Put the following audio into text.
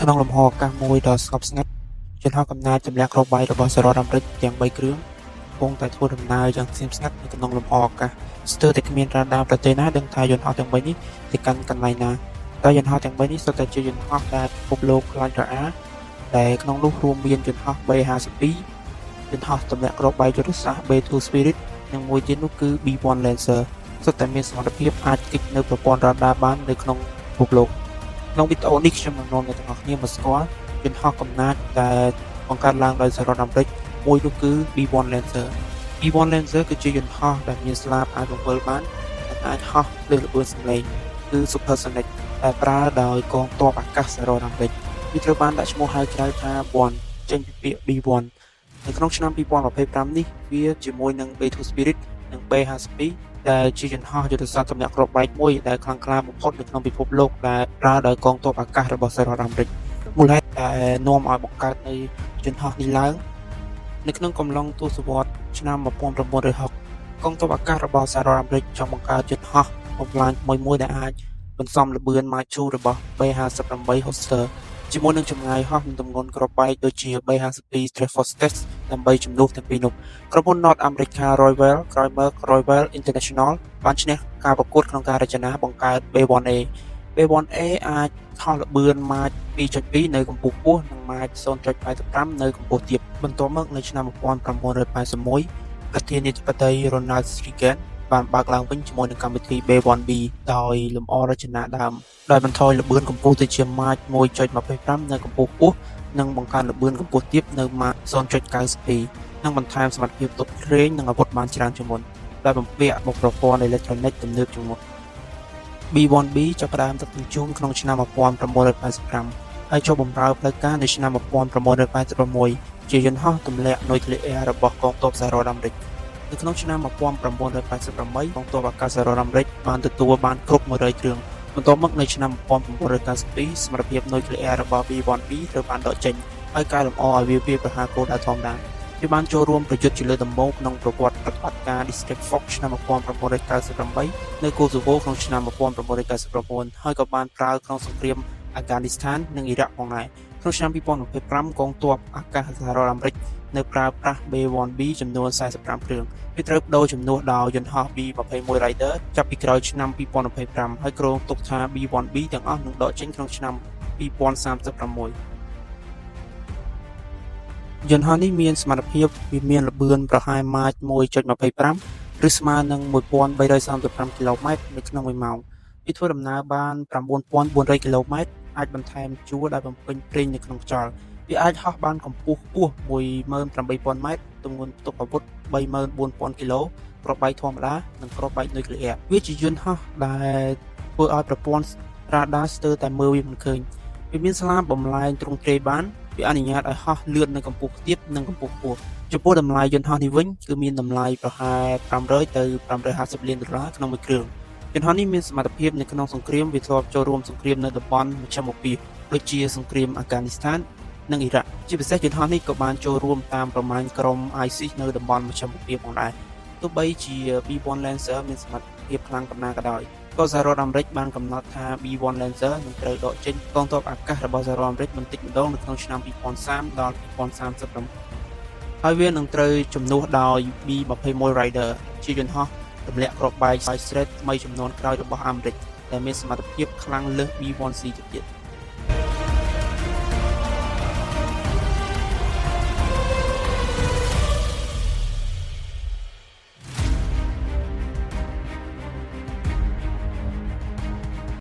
ក្នុងលំហអាកាសមួយដ៏ស្ងប់ស្ងាត់យន្តហោះកំណាចទម្លាក់គ្រាប់បែករបស់សហរដ្ឋអាមេរិកទាំងបីគ្រឿងកំពុងតែធ្វើដំណើរយ៉ាងស្ងៀមស្ងាត់នៅក្នុងលំហអាកាសស្ទើរតែគ្មានរ៉ាដាប្រទេសណាដឹងថាយន្តហោះទាំងបីនេះទៅកាន់កន្លែងណាតែយន្តហោះទាំងបីនេះសុទ្ធតែជាយន្តហោះដែលពិភពលោកខ្លាចរអាដែលក្នុងនោះរួមមានយន្តហោះ B-52 យន្តហោះទម្លាក់គ្រាប់បែកយុទ្ធសាស្ត្រ B-2 Spirit និងមួយទៀតនោះគឺ B-1 Lancer សុទ្ធតែមានសមត្ថភាពអាចគេចនៅប្រព័ន្ធរ៉ាដាបាននៅក្នុងពិភពលោកក្នុងវីដេអូនេះខ្ញុំនឹងនាំអ្នកទាំងអស់គ្នាមកស្គាល់យន្តហោះកំណាចដែលបង្កើតឡើងដោយសហរដ្ឋអាមេរិកមួយនោះគឺ B-1 Lancer។ B-1 Lancer គឺជាយន្តហោះដែលមានស្លាបអាចបង្វិលបាននិងអាចហោះលើល្បឿនសំឡេងគឺ Supersonic ដែលប្រើដោយកងទ័ពអាកាសសហរដ្ឋអាមេរិកវាត្រូវបានដាក់ឈ្មោះហៅក្រៅថា One ចេញពីពាក្យ B-1 នៅក្នុងឆ្នាំ2025នេះវាជាមួយនឹង B-2 Spirit និង B-52 ដែលជាយន្តហោះយុទ្ធសាស្ត្រទម្លាក់គ្រាប់បែកមួយដែលខ្លាំងក្លាបំផុតនៅក្នុងពិភពលោកដែលប្រើដោយកងទ័ពអាកាសរបស់សហរដ្ឋអាមេរិកមូលហេតុដែលនាំឲ្យបង្កើតនៃយន្តហោះនេះឡើងនៅក្នុងកំឡុងទសវត្សរ៍ឆ្នាំ1960កងទ័ពអាកាសរបស់សហរដ្ឋអាមេរិកចង់បង្កើតយន្តហោះបំផ្លាញថ្មីមួយដែលអាចបន្សំល្បឿន Mach 2របស់ B-58 Howitzer ជាមួយនឹងចម្ងាយហោះនិងទម្ងន់គ្រាប់បែកដូចជា B-52 Stratofortress ដើម្បីជំនួសទាំងពីរនោះក្រុមហ៊ុន North America Rockwell ក្រោយមក Rockwell International បានឈ្នះការប្រកួតក្នុងការរចនាបង្កើត B-1A។ B-1A អាចហោះល្បឿន Mach 2.2នៅកម្ពស់ខ្ពស់និង Mach 0.85នៅកម្ពស់ទាបបន្ទាប់មកនៅឆ្នាំ1981ប្រធានាធិបតី Ronald Reagan បានបើកឡើងវិញជាមួយនឹងកម្មវិធី B-1B ដោយលម្អរចនាដើមដោយបន្ថយល្បឿនកម្ពស់ទៅជា Mach 1.25នៅកម្ពស់ខ្ពស់និងបង្កើនល្បឿនកម្ពស់ទាបនៅ Mach 0.92និងបន្ថែមសមត្ថភាពទប់ប្រេងនិងអាវុធបានច្រើនជាងមុនដោយបំពាក់មកប្រព័ន្ធអេឡិចត្រូនិកទំនើបជាងមុន B-1B ចាប់ផ្ដើមដឹកជញ្ជូនក្នុងឆ្នាំ1985ហើយចូលបម្រើផ្លូវការនៅឆ្នាំ1986ជាយន្តហោះទម្លាក់នុយក្លេអ៊ែររបស់កងទ័ពសហរដ្ឋអាមេរិកនៅក្នុងឆ្នាំ1988កងទ័ពអាកាសសហរដ្ឋអាមេរិកបានទទួលបានគ្រប់100គ្រឿងបន្ទាប់មកនៅឆ្នាំ1992សមត្ថភាពនុយក្លេអ៊ែររបស់ B-1B ត្រូវបានដកចេញហើយកែលម្អឲ្យវាវាយប្រហារគោលដៅធម្មតាវាបានចូលរួមប្រយុទ្ធជាលើកដំបូងក្នុងប្រវត្តិប្រតិបត្តិការ Desert Fox ឆ្នាំ1998នៅកូសូវ៉ូក្នុងឆ្នាំ1999ហើយក៏បានប្រើក្នុងសង្គ្រាមអាហ្គានីស្ថាននិងអ៊ីរ៉ាក់ផងដែរក្នុងឆ្នាំ2025កងទ័ពអាកាសសហរដ្ឋអាមេរិកនៅប្រើប្រាស់ B-1B ចំនួន45គ្រឿងវាត្រូវប្ដូរជំនួសដោយយន្តហោះ B-21 Raider ចាប់ពីក្រោយឆ្នាំ2025ហើយគ្រោងទុកថា B-1B ទាំងអស់នឹងដកចេញក្នុងឆ្នាំ2036យន្តហោះនេះមានសមត្ថភាពវាមានល្បឿនប្រហែលម៉ាច1.25ឬស្មើនឹង1335គីឡូម៉ែត្រនៅក្នុងមួយម៉ោងវាធ្វើដំណើរបាន9400គីឡូម៉ែត្រអាចបន្ថែមជួរដោយបំពេញប្រេងនៅក្នុងខ្យល់វាអាចហោះបានកម្ពស់ខ្ពស់18000ម៉ែត្រទម្ងន់ផ្ទុកអាវុធ34000គីឡូគ្រាប់បែកធម្មតានិងគ្រាប់បែកនុយក្លេអ៊ែរវាជាយន្តហោះដែលធ្វើឲ្យប្រព័ន្ធរ៉ាដាស្ទើរតែមើលវាមិនឃើញវាមានស្លាបបំលែងទ្រង់ទ្រាយបានវាអនុញ្ញាតឲ្យហោះលឿននៅកម្ពស់ទាបនិងកម្ពស់ខ្ពស់ចំពោះតម្លៃយន្តហោះនេះវិញគឺមានតម្លៃប្រហែល500ទៅ550លានដុល្លារក្នុងមួយគ្រឿងយន្តហោះនេះមានសមត្ថភាពនៅក្នុងសង្គ្រាមវាធ្លាប់ចូលរួមសង្គ្រាមនៅតំបន់មជ្ឈមពាសដូចជាសង្គ្រាមអាហ្គានីស្ថាននិងអ៊ីរ៉ាក់ជាពិសេសយន្តហោះនេះក៏បានចូលរួមតាមប្រមាញ់ក្រុម ISIS នៅតំបន់មជ្ឈមពាសផងដែរទោះបីជា B-1 Lancer មានសមត្ថភាពខ្លាំងប៉ុណ្ណាក៏ដោយក៏សហរដ្ឋអាមេរិកបានកំណត់ថា B-1 Lancer នឹងត្រូវដកចេញកងទ័ពអាកាសរបស់សហរដ្ឋអាមេរិកបន្តិចម្ដងនៅក្នុងឆ្នាំ2030ដល់2036ហើយវានឹងត្រូវជំនួសដោយ B-21 Raider ជាយន្តហោះទម្លាក់គ្រាប់បែក Strike ថ្មីចំនួនក្រោយរបស់អាមេរិកដែលមានសមត្ថភាពខ្លាំងលើស B-1C ទៅទៀត។